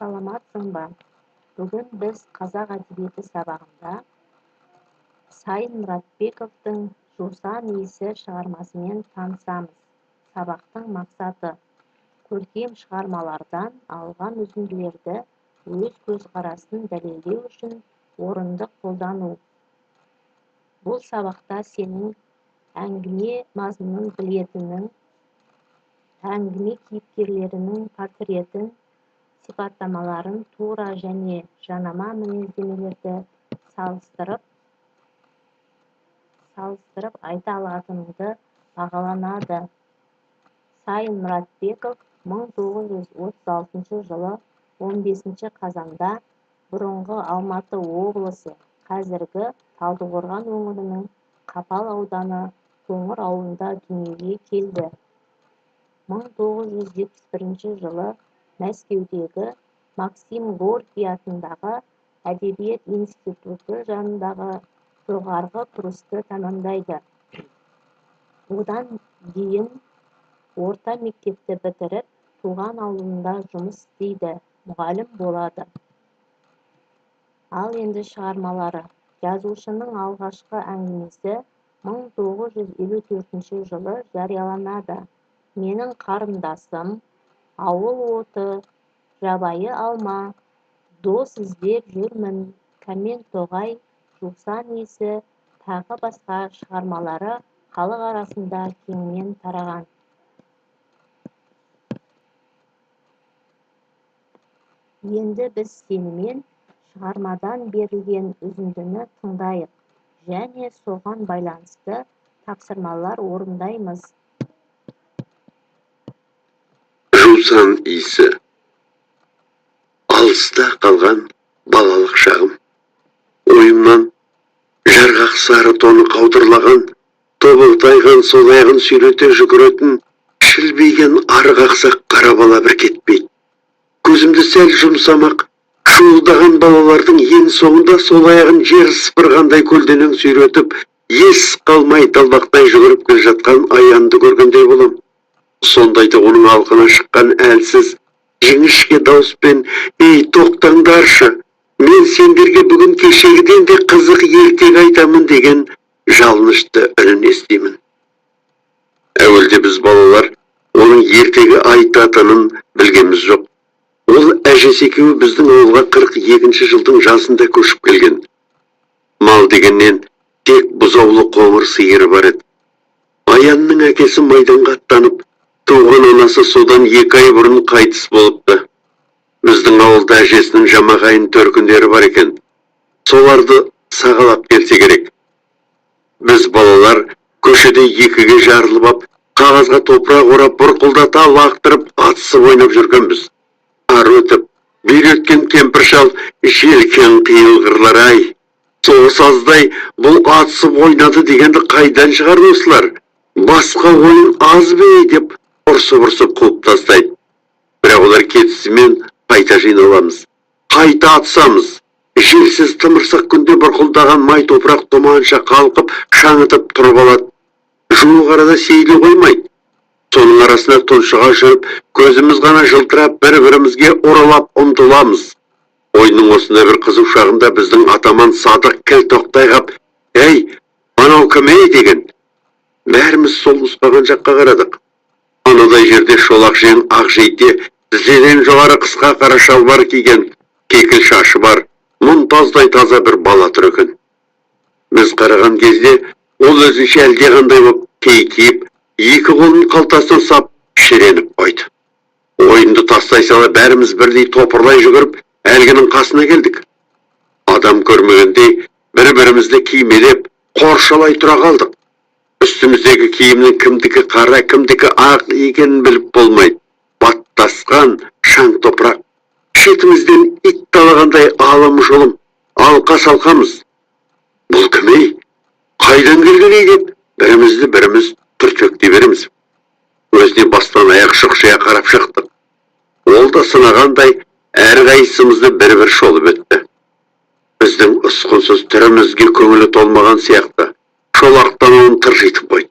Саламатсың ба? Бүгін біз қазақ әдебиеті сабағында Сайын Мұратбековтің «Жусан иісі» шығармасымен танысамыз. Сабақтың мақсаты: көркем шығармалардан алған үзінділерді өз көзқарасын дәлелдеу үшін орынды қолдану. Бұл сабақта сенің әңгіме мазмұнын білетінің, әңгіме кейіпкерлерінің портретін, сипаттамаларын тура және жанама мінездемелерді салыстырып айта алатыныңды бағаланады. Сайын Мұратбеков 1936 жылы 15 қазанда бұрынғы Алматы облысы, қазіргі Талдықорған өңірінің Қапал ауданы Қоңыр ауылында дүниеге келді. 1971 жылы Мәскеудегі Максим Горький атындағы Әдебиет институты жанындағы жоғарғы курсты тәмамдайды. Одан дейін орта мектепті бітіріп, туған ауылында жұмыс істейді, мұғалім болады. Ал енді шығармалары. Жазушының алғашқы әңгімесі 1954 жылы жарияланады. «Менің қарындасым», «Ауыл оты», «Жабайы алма», «Дос іздеп жүрмін», «Кәмен тоғай», «Жусан иісі», тағы басқа шығармалары халық арасында кеңінен тараған. Енді біз сенімен шығармадан берілген үзіндіні тыңдайық және соған байланысты тапсырмалар орындаймыз. Жусан иісі. Алыста қалған балалық шағым. Ойымнан жарғақ сары тоны қаудырлаған, тобылтайған сол аяғын сүйрете жүгіретін, шілбиген арық ақсақ қара бала бір кетпейді. Көзімді сәл жұмсам-ақ, шуылдаған балалардың ең соңында сол аяғын жер сыпырғандай көлденең сүйретіп, ес қалмай далбақтай жүгіріп келе жатқан Аянды көргендей болам. Сондайда оның алқына шыққан әлсіз, жіңішке дауыспен: «Ей, тоқтаңдаршы, мен сендерге бүгін кешегіден де қызық ертегі айтамын», деген жалынышты үнін естимін. Әуелде біз балалар оның ертегі айтатынын білгеніміз жоқ. Ол әжесі екеуі біздің ауылға 42 жылдың жазында көшіп келген. Мал дегеннен тек бұзаулы қоңыр сиыры бар еді. Аянның әкесі майданға аттанып, туған анасы содан 2 ай бұрын қайтыс болыпты. Біздің ауылда әжесінің жамағайын төркіндері бар екен. Соларды сағалап келсе керек. Біз балалар көшеде екіге жарылып ап, қағазға топырақ орап, бұрқылдата лақтырып, атысып ойнап жүргенбіз. Ары өтіп, бері өткен кемпір шал: «Желкен қиылғырлар ай, соғыс аздай бұл атысып ойнады дегенді қайдан шығарды осылар? Басқа ойын аз бе?» деп ұрсып-ұрсып қуып тастайды. Бірақ олар кетісімен қайта жиналамыз, қайта атысамыз. Желсіз тымырсық күнде бұрқылдаған май топырақ тұманша қалқып, шаңытып тұрып алады. Жуық арада сейіле қоймайды. Соның арасында тұншыға жүріп, көзіміз ғана жылтырап, бір-бірімізге ұралап ұмтыламыз. Ойынның осындай бір қызу шағында біздің атаман Садық кіл тоқтай қап, «Ей, анау кім ей?» деген. Бәріміз сол нұсқаған жаққа қарадық. Анадай жерде шолақ жең ақ жейде, тізеден жоғары қысқа қара шалбар киген, кекіл шашы бар, мұнтаздай таза бір бала тұр екен. Біз қараған кезде ол өзінше әлдеқандай боп кейкиіп, екі қолын қалтасына сап, шіреніп қойды. Ойынды тастай сала бәріміз бірдей топырлай жүгіріп, әлгінің қасына келдік. Адам көрмегендей бір-бірімізді кимелеп, қоршалай тұра қалдық. Үстіміздегі киімнің кімдікі қара, кімдікі ақ екенін біліп болмайды. Баттасқан шаң топырақ. Шетімізден ит талағандай алым-жұлым, алқа-салқамыз. Бұл кім ей? Қайдан келген ей деп бірімізді біріміз түртпектей береміз. Өзіне бастан аяқ шұқшия қарап шықтық. Ол да сынағандай әрқайсымызды бір-бір шолып өтті. Біздің ұсқынсыз түрімізге көңілі толмаған сияқты. Шолақ танауын тыржитып қойды.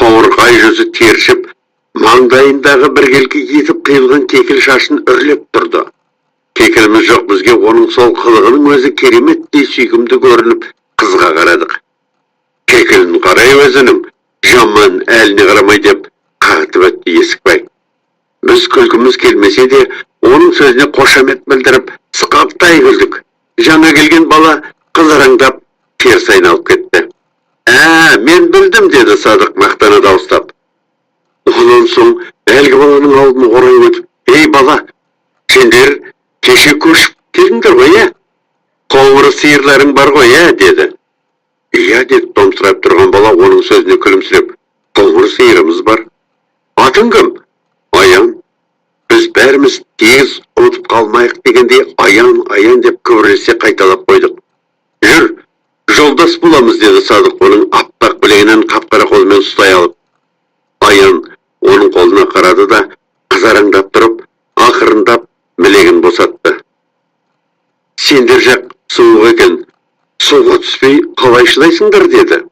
Қоңырқай жүзі тершіп, маңдайындағы біркелкі етіп қиылған кекіл шашын үрлеп тұрды. Кекіліміз жоқ бізге оның сол қылығының өзі кереметтей сүйкімді көрініп, қызға қарадық. Кекілін қарай өзінің, жаман әліне қарамай, деп қағытып өтті Есікбай. Біз күлкіміз келмесе де, оның сөзіне қошамет білдіріп, сықақтай күлдік. Жаңа келген бала қызараңдап, теріс айналып кетті. «Ә, мен білдім», – деді Садық мақтана дауыстап. Онан соң әлгі баланың алдын орай өтіп: «Ей, бала, сендер кеше көшіп келдіңдер ғой, иә? Қоңыр сиырларың бар ғой, иә?» – деді. «Иә», – деді томсырайып тұрған бала оның сөзіне күлімсіреп. «Қоңыр сиырымыз бар. Атың кім?» «Аян». Біз бәріміз тез ұмытып қалмайық дегендей, «Аян, Аян» деп күбірлесе қайталап қойдық. «Жүр, жолдас боламыз», – деді Садық оның аппақ білегінен қап-қара қолымен ұстай алып. Аян оның қолына қарады да, қызараңдап тұрып, ақырындап білегін босатты. «Сендер жақ суық екен, суға түспей қалай шыдайсыңдар?» – деді.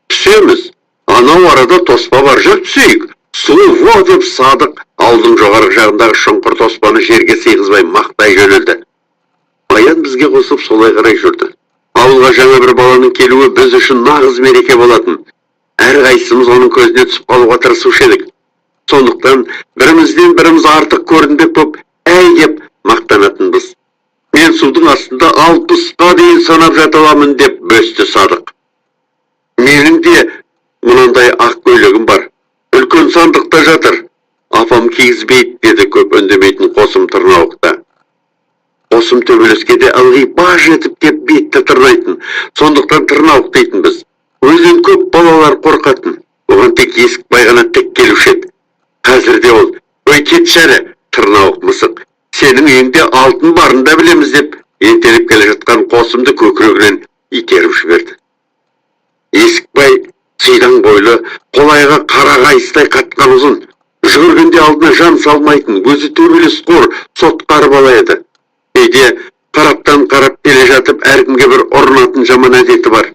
«Түсеміз, анау арада тоспа бар, жүр, түсейік, су во», – деп Садық ауылдың жоғарғы жағындағы шұңқыр тоспаны жерге сыйғызбай мақтай жөнелді. Аян бізге қосылып, солай қарай жүрді. Ауылға жаңа бір баланың келуі біз үшін нағыз мереке болатын. Әрқайсымыз оның көзіне түсіп қалуға тырысушы едік. Сондықтан бірімізден біріміз артық көрінбек боп, әй деп мақтанатынбыз. «Мен судың астында 60-қа дейін санап жата аламын», – деп бөсті Садық. «Менің де мынандай ақ көйлегім бар, үлкен сандықта жатыр, апам кигізбейді», – деді көп үндемейтін Қосым тырнауықта. Қосым төбелеске де ылғи баж етіп кеп бетті тырнайтын, сондықтан тырнауық дейтінбіз. Өзінен көп балалар қорқатын, оған тек Есікбай ғана тік келуші еді. Қазір де ол: «Өй, кетші әрі, тырнауық мысық, сенің үйіңде алтын барын да білеміз», – деп ентелеп келе жатқан Қосымды көкірегінен итеріп жіберді. Есікбай сидаң бойлы, қол аяғы қара қайыстай қатқан ұзын, жүгіргенде алдына жан салмайтын, өзі төбелесқор, сотқар бала еді. Кейде қараптан қарап келе жатып, әркімге бір ұрынатын жаман әдеті бар.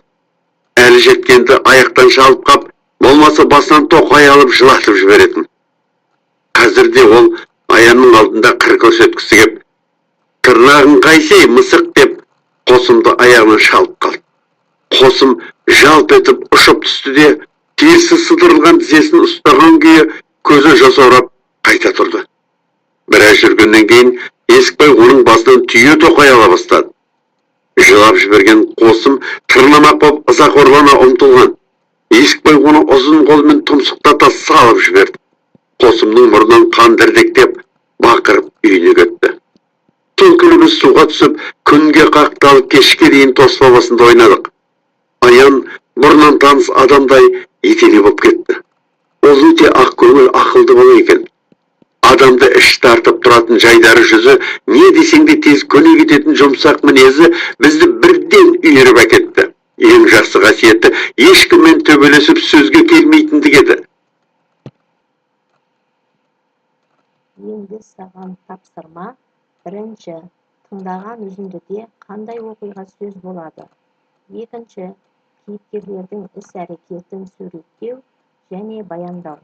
Әлі жеткенді аяқтан шалып қап, болмаса басынан тоқай алып жылатып жіберетін. Қазір де ол Аянның алдында қыр көрсеткісі кеп: «Тырнағың қайсы, ей, мысық?» – деп Қосымды аяғынан шалып қалды. Қосым жалп етіп ұшып түсті де, терісі сыдырылған тізесін ұстаған күйі, көзі жасаурап қайта тұрды. Біраз жүргеннен кейін Есікбай оның басынан түйе тоқай ала бастады. Жылап жіберген Қосым тырнамақ боп ызақорлана ұмтылған. Есікбай оны ұзын қолымен тұмсықтата салып жіберді. Қосымның мұрнынан қан дірдектеп, бақырып үйіне кетті. Сол күні біз суға түсіп, күнге қақталып, кешке дейін тоспа басында ойнадық. Аян бұрыннан таныс адамдай етене боп кетті. Ол өте ақкөңіл, ақылды бала екен. Адамды іш тартып тұратын жайдары жүзі, не десең де тез көне кететін жұмсақ мінезі бізді бірден үйіріп әкетті. Ең жақсы қасиеті ешкіммен төбелесіп сөзге келмейтіндігі еді. Енді саған тапсырма. Бірінші, тыңдаған үзіндіде қандай оқиға сөз болады? Екінші, кейіпкерлердің іс-әрекетін суреттеу және баяндау.